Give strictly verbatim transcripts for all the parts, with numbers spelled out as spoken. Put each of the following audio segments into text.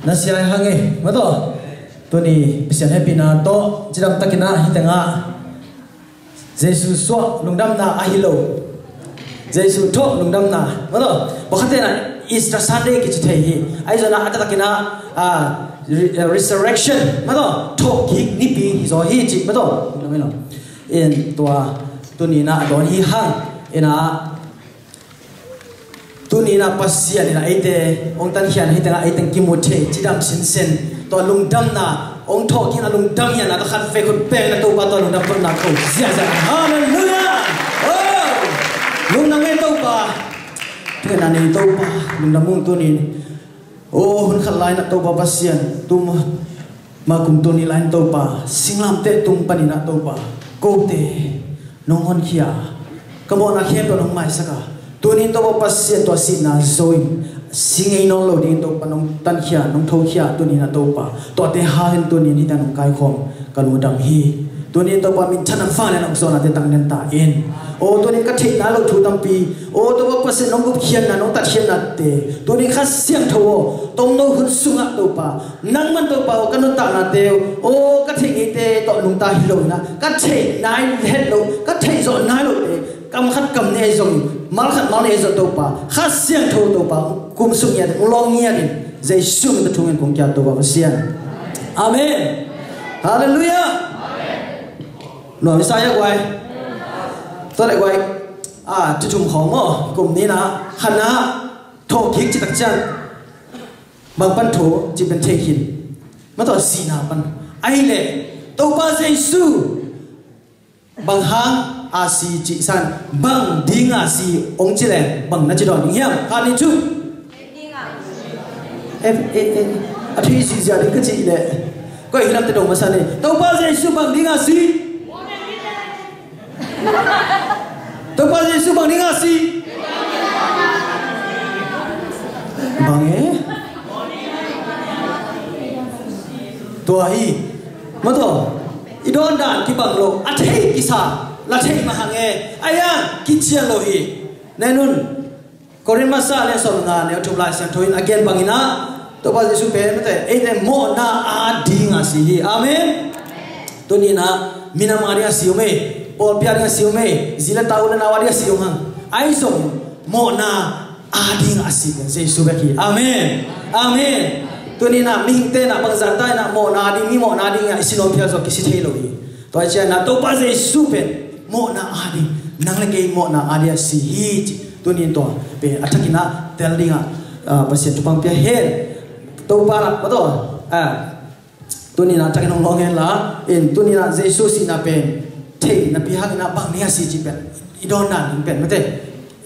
Na sia hang e, maw taw. Tuni Pasian hehpihna tawh cidam takin ah hih tengah Jesu suah lungdamna ahi lo, Jesu thawh lungdamna, maw taw. Pakhat tenah Easter Sunday kici thei hi. Ahi zongin ah a taktakin ah, ah, re-, resurrection, maw taw, thawhkik nipi hi zaw hi cih, maw taw. In tua tuni in ah a dawn hi hang. In ah tuni in ah Pasian in ah eite hong tankhian, hih tengah eite kimu thei cidam sinsen, tua lungdamna, hong thawhkikna lungdam hi a, na tawh khat vei khut beng in ah Topa tawh lungdam tawh na ko ziahziah. Halleluiah. Oh! Lungdam e Topa. Thungetna nei Topa, lungdam ung tuni in. Oh, hun khat lai in ah Topa Pasian, tuma kum tul nih lai in Topa, singlamteh tung panin ah Topa, kote nong honkhia, ka mawhna khempeuh nong maisak a, tuni in Topa Pasian, tua sihna zo in si ngei nawn lo dingin Topa nong tankhia, nong thokhia, tuni in ah Topa, tuate hal in tuni in hih tengah nong kaikhawm ka lungdam hi. Tuni in Topa, minthanna fang le nong zawhnate tang den ta in. Oh, tuni in ka theih nai lo thu tampi, oh Topa Pasian, nong gupkhiatna, nong tatkhiatnate, tuni in Kha Siangtho aw, tomno hun sungah Topa, nangman Topa aw, ka nuntaknate aw, ka theih ngeite tawh nungta hi lo in ah, ka theih nai het lo, ka theih zawh nai lote, kam khat kam nih ahi zongin, mal khat mal nih ahi zong Topa, Kha Siangtho Topa, kum suk ngiat, lawng ngiat in, Jesu min tawh thungen kong kia Topa Pasian. Amen. Halleluiah. Nuam i sa ia guai. Tua leh guai, ah, ci thum khawng maw, kum nih in ah, khatna, thawhkik cih tak ciang bang pan tho cih pen thei khin. Maw taw, sihna pan. Ahih leh Topa Jesu bang hang a si cih sang, bang ding a si hong ci leh bang na ci dawn ding hiam? Khat, nih, thum. Eh, eh, eh. A thei ziahziah ding ka cih leh, koi hi lam te dong masa ni. Topa Jesu bang ding a si? Topa Jesu bang ding a si? Bang e? Tua hi. Maw taw, i dawn dan kibang lo, a thei kisa, la thei mah hang e, a ia kician lo hi. Nen un, Korin masa le sawm nga neu thum Lai Siangtho in a gen bangin ah, Topa Jesu pen, mate, eite mawhna a ding a si hi. Amen. Tuni in ah minam a ding a si om e, pawlpi a ding a si om e, zi le ta, u le nau a ding a si om hang. Ahi zong mawhna a ding a si pen Jesu bek hi. Amen. Amen. Tuni in ah mihingte in ah bangzah ta in ah mawhna a ding, mi mawhna a ding in ah i si nuam phial zong kisi thei lo hi. Tua hi ciangin ah Topa Jesu pen mawhna a ding, nang le kei mawhna a ding a si hi ci. Tuni in tua pen a thakin ah tel ding ah, ah, Pasian thupha pia hen. Topa in ah, maw taw, ah, tuni in ah thakin hong lawng hen la, in tuni in ah Jesu sihna pen thei napi hangin ah bang ding a si cih pen i dawn dan ding pen, mate,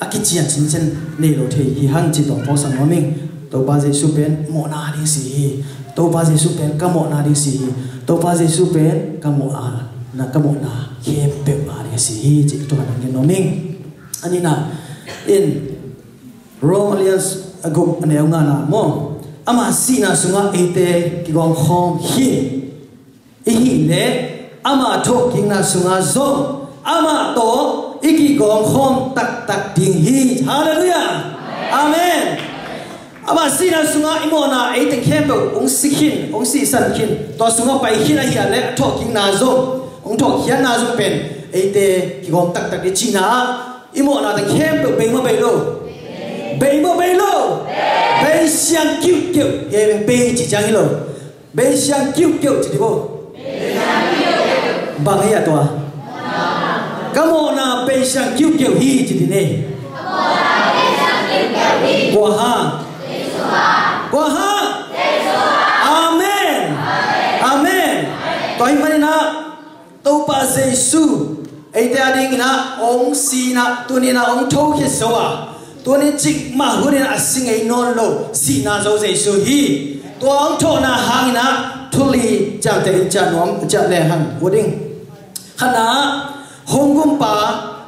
a kician sinsen nei lo thei hi hang cih tawh pawlsang nuam ing. Topa Jesu pen mawhna a ding si hi. Topa Jesu pen ka mawhna a ding si hi. Topa Jesu pen ka mawh a, na ka mawhna khempeuh a ding si hi cih tua ka dang gen nuam ing. A nihna in Rom a lian a guk a neu ngana maw, ama sihna sungah eite kigawmkhawm hi. Ahih leh ama thawhkikna sungah zong amah tawh i kigawmkhawm taktak ding hi. Halleluiah. Amen. Ama sihna sungah i mawhna ei teng khempeuh hong si khin, hong sihsan khin, tua sungah pai khin ahih leh a thawhkikna zong hong thawhkhiatna zong pen eite kigawm taktak ding cihna ah i mawhna teng khempeuh bei maw bei lo? Bei maw bei lo? Bei siang kiuhkeuh. Bei ci ciang hi lo. Bei siang kiuhkeuh ci dih bo. Bang hi a tua? Ka mawhna bei siang kiuhkeuh hi ci dih ne. Kua hang? Kua hang? Amen. Amen. Tua hi manin ah Topa Jesu eite a dingin ah hong si in ah, tuni in ah hong thokhia zo a, tuni cikmah hunin a si ngei nawn lo sihna zo Jesu hi. Tua hong thawhna hangin ah thu li ciamteh in ciah nuam, ciah lehang ut ding. Khatna ah, hong gumpa,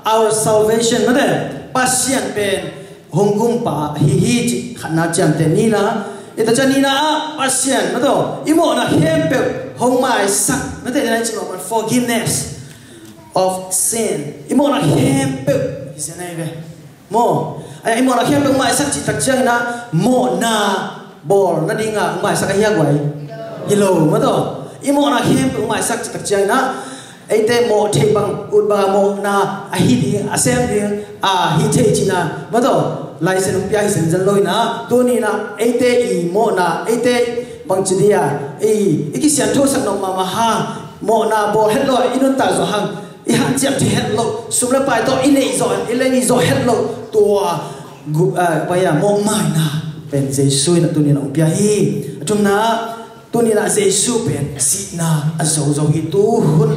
our salvation, mate, Pasian pen hong gumpa ahi hi cih khatna ciamteh. Nihna, i ta ciang nihna ah Pasian, mate, i mawhna khempeuh hong maisak, mate, nihna i cih mawh pen forgiveness of sin. I mawhna khempeuh hi zen ahi ve. Maw, a, i mawhna khempeuh maisak cih tak ciangin ah mawhna bawl nadinga hong maisak ahi a guai? Hi lo, maw taw. I mawhna khempeuh hong maisak cih tak ciangin ah, eite mawh theih bang, ut bang a mawhna ahi ding, a sem ding, a hih theih cihna, maw taw, license hong pia hi zenzen lo in ah, tuni in ah eite i mawhna, eite bangci dia, i, i kisianthosak nop mahmah hang, mawhna bawl het lo a i nuntak zawh hang, i hanciam thei het loh, sum le pai tawh i neih zawh, i lei zawh het loh, tua gu-, ah, pai a, mawhmaina pen Jesu in ah tuni in ah hong pia hi. A thumna, tuni in ah Jesu pen sihna a zo zo hi. Tu hun,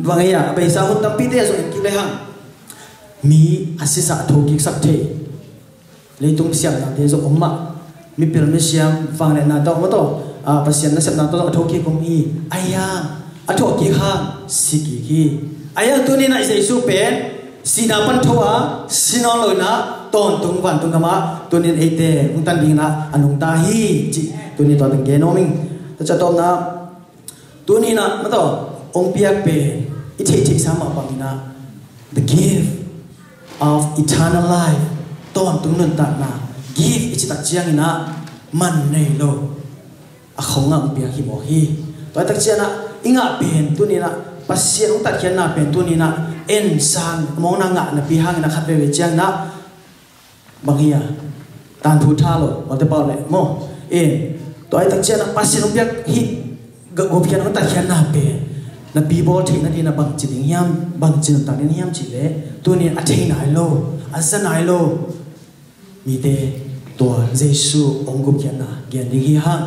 bang ei a, a beisa hun tampite a zong en kik le hang, mi a sisa a thokiksak thei, leitung siamnate zong om mah, mipil misiam vangliatna tawh, maw taw, ah, Pasian nasepna tawh zong a thokik om hi. Ahi hang, a thawhkik hang si kik hi. Ahi hang tuni in ah Jesu pen sihna pan tho a, si nawn lo in ah tawntung vantung gamah tuni in eite hong tan ding in ah a nungta hi cih tuni tua teng gen nuam ing. Tua ciang a tawpna, tuni in ah, maw taw, hong piak pen i theihtheihsa mah bangin ah, the gift of eternal life, tawntung nuntakna, gift i cih tak ciangin ah man nei lo a khong ah hong piak hi mawk hi. Tua tak ciangin ah i ngah pen tuni in ah, Pasian hong tatkhiatna pen tuni in ah en sang mawkna ngah napi hangin ah khat veve ciangin ah, bang hi a, tangthu tha lo, maw taw, pau le maw. Eh, tua i tak ciangin ah Pasian hong piak hih gupkhiatna, hong tatkhiatna pen napi bawl theih nading in ah bangci ding hiam, bangci nuntak ding hiam cih leh, tuni in a thei nai lo, a za nai lo mite tua Jesu hong gupkhiatna gen ding hi hang.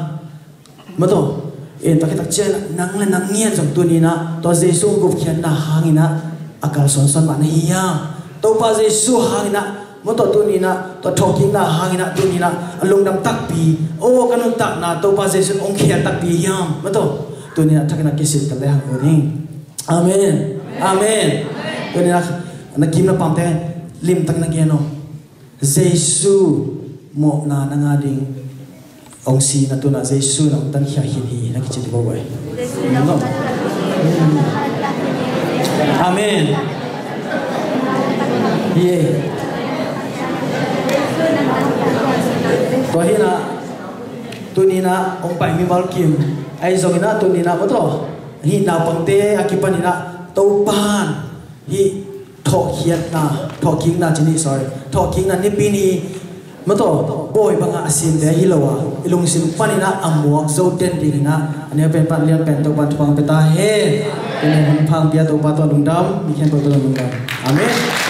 Maw taw, eh, tua khit tak ciangin ah nang le nang ngiat zong tuni in ah tua Jesu gupkhiatna hangin ah a kalsuansuan mah na hi hiam? Topa Jesu hangin ah, maw taw, tuni in ah tua thawhkikna hangin ah tuni in ah a lungdam takpi, aw, ka nuntakna Topa Jesu in hong khel takpi hiam? Maw taw, tuni in ah thak in ah kisil ta le hang uh ning. Amen. Amen. Tuni in ah na kim na pamte limtak in ah gen aw. Jesu mawhna na ngah ding hong si na, tu in ah Jesu in hong tankhia khin hi na kici ding uh ei. Amen. Hi ei. Tua hi in ah tuni in ah hong pai mimal kim ahi zongin ah tuni in ah, maw taw, hih naupangte a kipan in ah Topa in hih thawhkhiatna, thawhkikna ci ni, sorry, thawhkikna Nipi ni, maw taw, bawi bangah a simte hi lo a, i lungsim panin ah a muak zo den dingin ah, a neu pen pan lian pen Topa'n thupha pia ta hen. Tuni hun pha hong pia Topa tungah lungdam, mi khempeuh tungah lungdam. Amen.